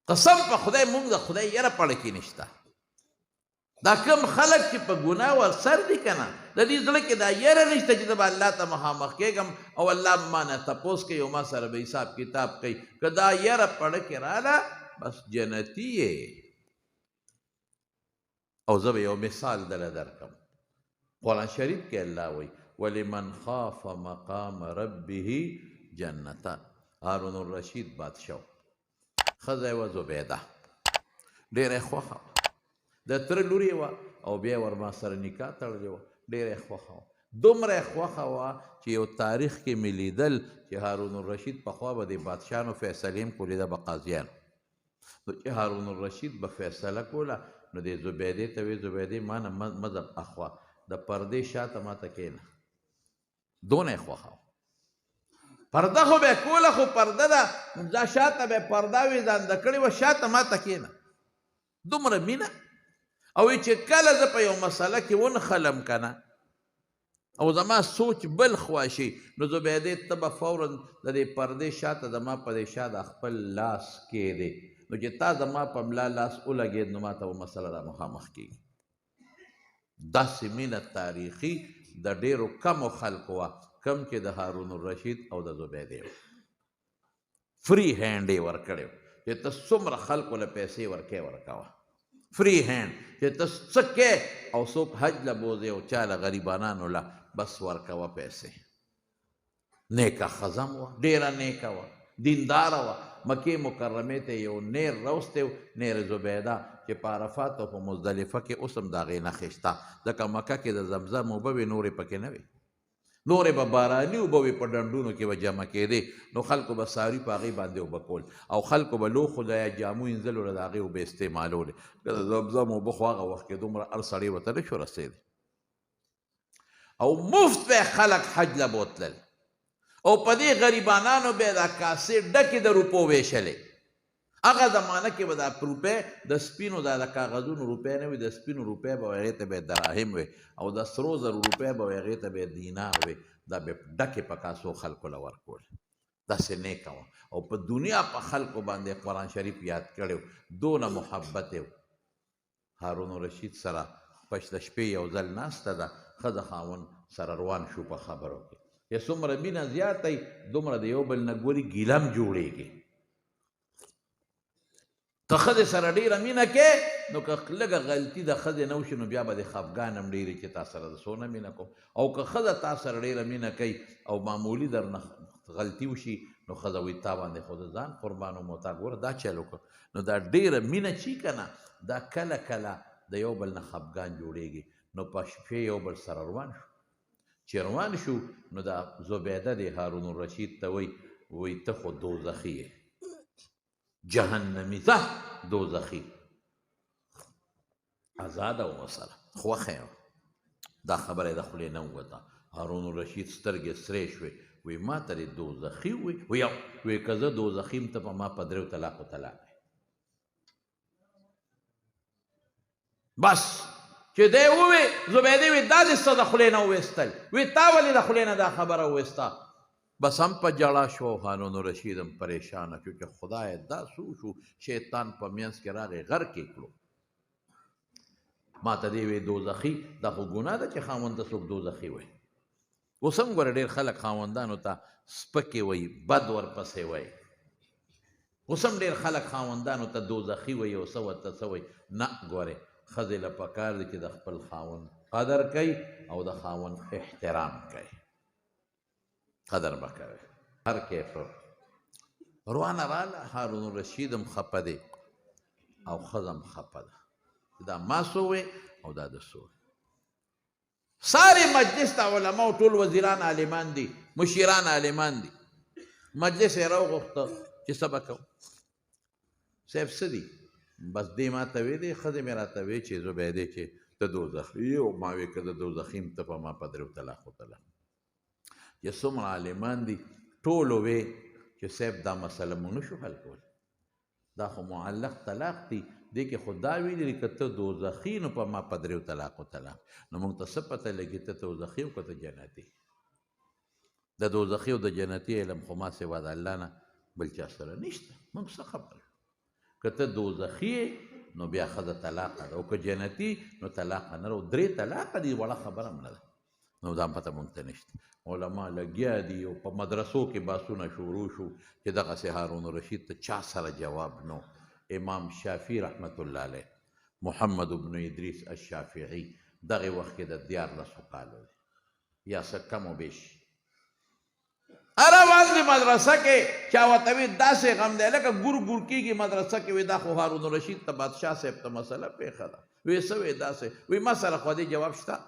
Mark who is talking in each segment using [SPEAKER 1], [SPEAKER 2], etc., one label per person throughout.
[SPEAKER 1] قسم په خدای مونږ د خدای یره پړه کې نشته. دا کم خلک چې په ګناه ور سر دي که نه، د دې زړه کې دا یره نشته چې زه به الله ته مخامخ کېږم او الله به ما نه تپوس کوي او ما سره به حساب کتاب کوي. که دا یره پړه کې راله بس جنتي یې. او زه به یو مثال دله درکم. قرآن شریف کې الله وایي ولمن خاف مقام ربه جنتان. هارون الرشید بادشاه، ښځه یې وه زبیده، ډېره یې خوښه وه، د تره لور یې وه او بیا ور ما سره نکاح تړلې وه، ډېره یې خوښه وه. دومره یې خوښه وه چې یو تاریخ کې مې لیدل چې هارون الرشید پخوا به د بادشاهانو فیصلې هم کولې، دا به قاضیانو. نو چې هارون الرشید به فیصله کوله نو دې زبیدې ته وی، زبیدې ما نه مه اخوا، د پردې شاته ما ته کښېنه. دونه یې خوښه وه. پرده خو به یې کوله، خو پرده ده دا شاته به یې پرده وي ځان د کړې وه، شاته ما ته کښېنه. دومره مینه. او چې کله زه په یو مسله کې ونښلم که نه او زما سوچ بل خوا شي، نو زبیدې ته به فوراً د دې پردې شاته زما په دې شا د خپل لاس کښېږدې، نو چې تا زما په ملا لاس ولګېد نو ما ته به مسله را مخامخ کېږي. داسې مینه تاریخي د ډېرو کمو خلکو وه کم چې د هارون الرشید او د زبیدې وه. free hand یې ورکړی و چې ته څومره خلکو له پیسې ورکې ورکوه، free hand چې ته څه کې او څوک حج له بوځې او چا له غریبانانو له بس ورکوه پیسې. نیکه ښځه هم وه، ډېره نیکه وه، دینداره وه. مکې مکرمې ته یو نیر راوستی و، نیر زبیده، چې په عرفات او په مزدلفه کې اوس هم د هغې نښې شته، ځکه مکه کې د زمزم اوبه وې، نورې پکې نه وې، نورې به باراني اوبه وې، په ډنډونو کې به جمع کېدې، نو خلکو به څاروي په هغې باندې اوبه کول او خلکو به لوښو له یا جامو اینځلو له د هغې اوبه استعمالولې. که د زمزم اوبه خو هغه وخت کې دومره هر سړی ورته نه شو رسېدی. او مفت به خلک حج له بوتلل او په دې غریبانانو به دا کاسې ډکې د روپو ویشلې. هغه زمانه کې به دا روپۍ د سپینو دا د کاغذونو روپۍ نه وي، د سپینو روپۍ به هغې ته به دراهم وي او د سرو زرو روپۍ به هغې ته به دینار وي، دا به ډکې په کاسو خلکو له ورکول. داسې نیکه وه او په دنیا په خلکو باندې قرآن شریف یاد کړی و، دونه محبت یې و. هارون الرشید سره پس د شپې یو ځل ناسته ده، ښځه خاوند سره روان شو په خبرو کې، چې څومره مینه زیاته وي دومره د یو بل نه ګوري ګیله هم جوړېږي. که ښځې سره ډېره مینه کې نو که لږه غلطي د ښځې نه وشي نو بیا به د خفګان هم ډېرې چې تا سره زه څونه مینه کوم، او که ښځه تا سره ډېره مینه کوي او معمولي درنه غلطي وشي نو ښځه وایي تا باندې خو زه ځان قربان وم او تا ګوره دا چل وکړ. نو دا ډېره مینه چې که نه دا کله کله د یو بل نه خفګان جوړېږي. نو په شپې یو بل سره روان شو، چې روان شو نو دا زبیده دی هارون الرشید ته وایي، وایي ته خو دوزخي یې، جهنمي ځه دوزخي. ازاده وه سره خوښه یې وه، دا خبره یې د خولې نه ووته. هارون الرشید سترګې سرې شوې، وایي ما ته دې دوزخي ووایي؟ وایي او. وایي که زه دوزخي یم ته په ما په دریو طلاقو طلاق یې. بس چې دی ووی زبیدې وی دا دې څه د خولې نه وویستل، وی تا ولې د خولې نه دا خبره وویسته؟ بس هم په ژړا شو. هارون الرشید هم پریشانه شو چې خدای دا څه وشو، شیطان په منځ کې راغی غرق یې کړو. ما ته دې وی دوزخي، دا خو ګناه ده چې خاوند ته څوک دوزخي وایي. اوس هم ګوره ډېر خلک خاوندانو ته سپکې وایي، بد ورپسې وایي. اوس هم ډېر خلک خاوندانو ته دوزخي وایي او څه ورته څه وایي. نه ګورې ښځې له پکار دي چې د خپل خاوند قدر کوي او د خاوند احترام کوي، قدر به کوي. هر کیف روانه راله. هارون الرشید هم خپه دی او ښځه هم خپه ده، دا ما څه ووایي او دا د څه ووایي. ساري مجلس ته علما ټول وزیران عالمان دي، مشیران عالمان دي. مجلس یې راوغوښته چې څه به کوو صاحب، څه دي؟ بس دې ما ته ویلې، ښځې مې راته ویې چې زبیدې چې ته دوزخي یې، او ما ویې که زه دوزخي یم ته په ما په دریو طلاقو طلاق. چې څومره عالمان دي ټولو ویې چې صاحب دا مسله موږ نه شو حل کولی، دا خو معلق طلاق دی، دې کې خو دا ویلي دي که ته دوزخي نو په ما په دریو طلاقو طلاق. نو موږ ته څه پته لګي ته دوزخي او که ته جنتي؟ د دوزخي او د جنتي علم خو ما سوا د الله نه بل چا سره نشته، موږ څه خبر یو؟ که ته دوزخي نو بیا ښځه طلاقه ده، او که جنتي نو طلاقه نه ده. او درې طلاقه دي، وړه خبره هم نه ده. نو دا پته مونږ ته نشته. علما لګیا دي او په مدرسو کې بحثونه شروع شو چې دغسې هارون الرشید ته چا سره جواب نو. امام شافعي رحمت الله علیه، محمد بن ادریس الشافعي، دغې وخت کې د 13 کالو دی یا څه کم و بیش، روان دی مدرسه کې، چا ورته وي داسې غم دی لکه ګور ګور کېږي مدرسه کې. وي دا خو هارون الرشید ته بادشاه صاحب ته مسله پېښه ده. وی څه وی داسې؟ وی ما سره خو دې جواب شته.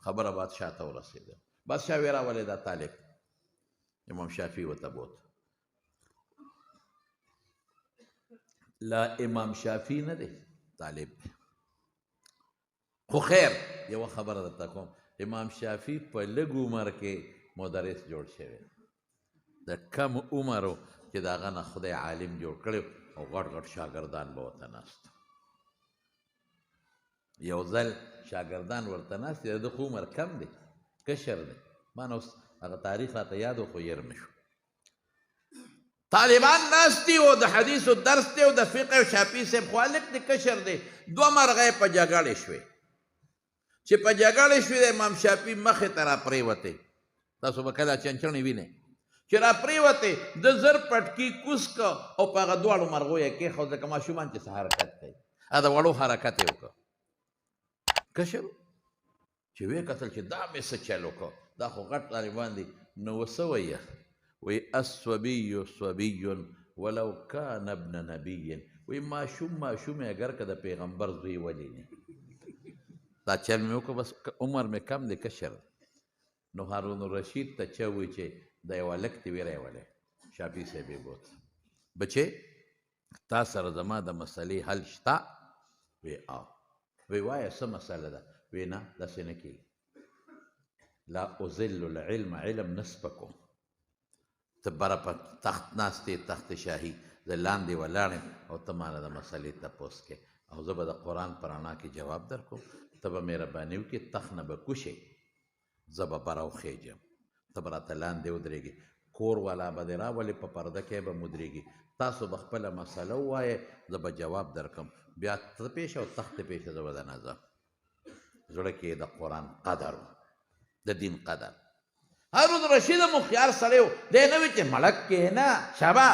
[SPEAKER 1] خبره بادشاه ته ورسېده. بادشاه وی راولې دا طالب. امام شافعي ورته بوت. لا امام شافعي نه دی، طالب دی. خو خیر یوه خبره درته کوم، امام شافعي په لږ عمر کې مدرس جوړ شوی، د کم عمر چې د هغه نه خدای عالم جوړ کړی او غټ غټ شاګردان به ورته ناست. یو ځل شاګردان ورته ناست دي، د ده خو عمر کم دی، کشر دی، ما نه اوس هغه تاریخ راته یاد و خو هېر مې شو. طالبان ناست دي او د حدیثو درس دی او د فقه او شافعي صاحب خو هلک دی، کشر دی. دوه مرغۍ په جګړې شوې، چې په جګړې شوې د امام شافعي مخې ته راپرېوتې. تاسو به کله چنچڼې وینئ چې راپرېوتې، د زر پټکي کوز که او په هغه دواړو مرغو یې کېښود، ځکه ماشومان چې څه حرکت کوي، هغه د وړو حرکت یې وکړ. کشر چې ویې کتل چې دا مې څه چل وکړ، دا خو غټ طالبان دي، نو څه وایه؟ وایي الصبي صبي ولو کان ابن نبي. وایي ماشوم ماشوم یې اګر که د پیغمبر زوی ولې نه. دا چل مې وکړ، بس عمر مې کم دی، کشر. نو هارون الرشید ته چا وویل چې دا یو هلک دی ویری ولی. شافعي صاحب یې بوت، بچې تا سره زما د مسلې حل شته؟ وی آو. وی وایه څه مسله ده؟ وی نه داسې نه کېږي، لا اذل العلم، علم نه سپکوم. ته بره په تخت ناست یې، تخت شاهي، زه لاندې ولاړ یم او ته مانه د مسلې تپوس کوې او زه به د قرآن په رڼا کې جواب درکوم. ته به مهرباني وکړې تخت نه به کوشې، زه به بره وخېږم، ته به راته لاندې ودرېږې، کور والا به دې راولې، په پرده کې به مودرېږي، تاسو به خپله مسله ووایې، زه به جواب درکم، بیا ته پېښه او تخت پېښه، زه به درنه ځم. زړه کې د قرآن قدر و، د دین قدر. هارون الرشید هم هوښیار سړی و، دی نه وي چې مړک کې نه شابه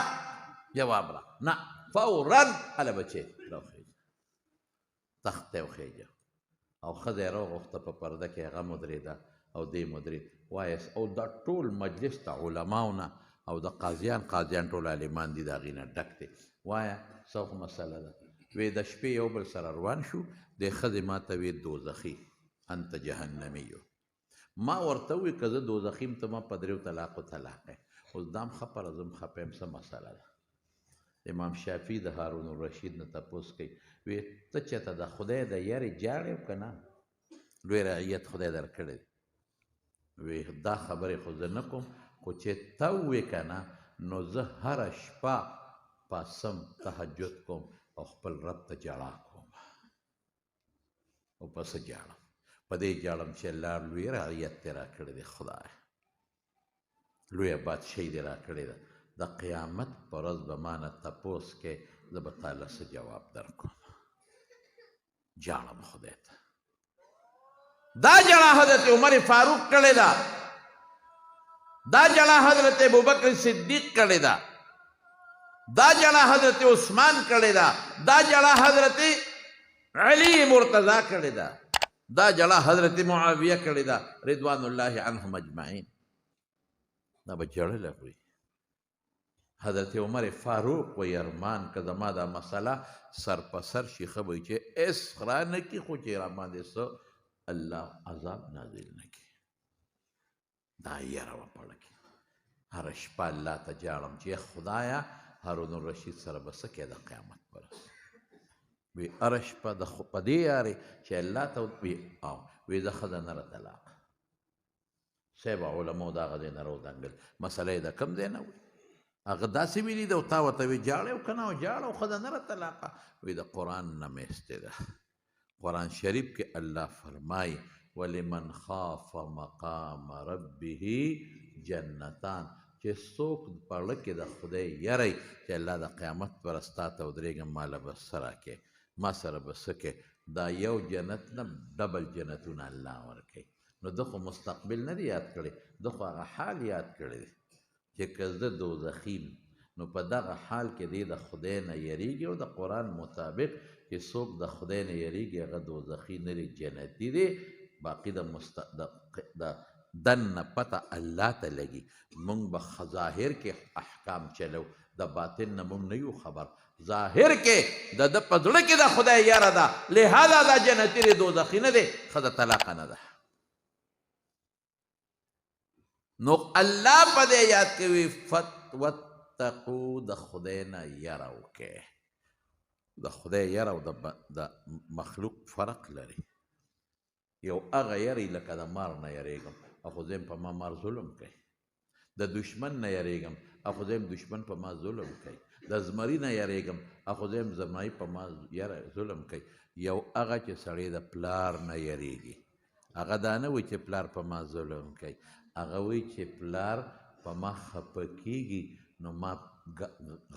[SPEAKER 1] جواب را نه، فوراً هله بچې راوخېږه، تخت ته وخېږه. او ښځه یې راوغوښته، په پرده کې هغه مودرېده او دی مودرېد. وایه او دا ټول مجلس ته علماو نه او د قاضیان، قاضیان ټول عالمان دي، د هغې نه ډک دی. وایه څه خو مسله ده؟ وی د شپې یو بل سره روان شو، دې ښځې ما ته وی دوزخي، انت جهنمي. ما ورته وویل که زه دوزخي یم ته ما په دریو طلاقو طلاق یې. اوس دا هم خپه ده، زه هم خپه یم، څه مسله ده؟ امام شافعي د هارون الرشید نه تپوس کوي، وی ته چېرته د خدای د یارې جاړې او که نه؟ لوی رعیت خدای درکړی دی. وی دا خبرې خو زه نه کوم، خو چې ته ووې که نه نو زه هره شپه پاسم تهجد کوم او خپل رب ته ژړا کوم. او په څه ژاړم؟ په دې ژاړم چې الله لوی رعیت دې راکړی دی، خدای لویه بادشاهي دې راکړې ده، د قیامت په ورځ به ما نه تپوس کې، زه به تا له څه جواب درکوم. ژاړم خدای ته. دا ژړا حضرت عمر فاروق کړې ده، دا ژړا حضرت ابوبکر صدیق کړې ده، دا ژړا حضرت عثمان کړې ده، دا ژړا حضرت علي مرتضی کړې ده، دا ژړا حضرت معاویه کړې ده رضوان الله عنهم اجمعین. دا به ژړله وي. حضرت عمر فاروق وایي ارمان که زما دا مسله سر په سر شي، ښه به وي چې هېڅ را نه کړي، خو چې را باندې څه الله عذاب نازل نه کړي. دا یره وه په زړه کې. هره شپه الله ته ژاړم چې خدایه هارون الرشید سره به څه کوې د قیامت پر ورځ. وی هره شپه د په دې یارې چې الله ته وی او وی زه ښځه نه را طلاق. صاحب علماو د هغه ځای نه راودانګل، مسله یې د کوم ځای نه وي؟ هغه داسې ویلي ده او تا ورته وی ژاړې او که نه ژاړه او ښځه نه را طلاقه. وی د قرآن نه مې ایستې ده. قرآن شریف کې الله فرمایي ولمن خاف مقام ربه جنتان. چې څوک په زړه کې د خدای یری چې الله د قیامت پر ورځ تا ته ودرېږم، ماله به څه راکې، ما سره به څه کې، دا یو جنت نه ډبل جنتونه الله ورکوي. نو ده خو مستقبل نه دی یاد کړی، ده خو هغه حال یاد کړی دی چې که زه دوزخي یم نو په دغه حال کې دی د خدای نه یریږي، او د قرآن مطابق چې څوک د خدای نه یریږي هغه دوزخي نه دی، جنتي دی. باقي د دننه پته الله ته لګي. مونږ به ظاهر کې احکام چلو، د باطن نه مونږ نه یو خبر. ظاهر کې د ده په زړه کې د خدای یره ده، لهذا دا جنتي دی، دوزخي نه دی، ښځه طلاقه نه ده. نو الله په دې یاد کوي واتقو، د خدای نه یره وکړئ. د خدای یره او د مخلوق فرق لري. یو هغه یری لکه د مار نه یریږم، خو زه په ما مار ظلم کوي، د دشمن نه یریږم، خو زه دشمن په ما ظلم کوي، د زمري نه یریږم، خو زه زمری په ما ظلم کوي. یو هغه چې سړی د پلار نه یریږي، هغه دا نه وایي چې پلار په ما ظلم کوي، هغه وایي چې پلار په ما خفه کېږي نو ما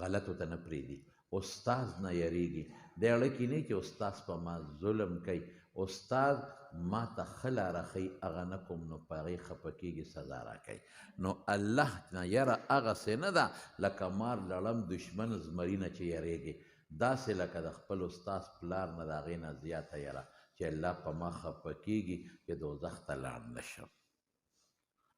[SPEAKER 1] غلطو ته نه پرېږدي. استاد نه یریږي، دی اړه کې نه چې استاد په ما ظلم کوي، استاد ما ته ښه لاره ښیي، هغه نه کوم نو په هغې خفه کېږي، سزا راکوي. نو الله نه یره هغسې نه ده لکه مار لړم دشمن زمري نه چې یریږي، داسې لکه د خپل استاد پلار نه د هغې نه زیاته یره چې الله په ما خفه کېږي چې دوزخ ته لاړ نه شم،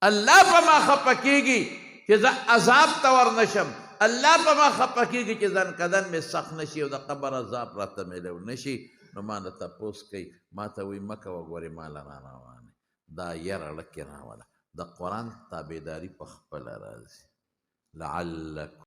[SPEAKER 1] الله په ما خفه کېږي چې زه عذاب ته ور نه شم، الله په ما خفه کېږي چې ځان کدن مې سخت نه شي او د قبر عذاب راته میلو نه شي. نو ما نه تپوس کوي، ما ته وایي مه کوه، ګورې ما له را روانې دا یره ړکې راوله. د قرآن تابعداري په خپله راځي. لعلکم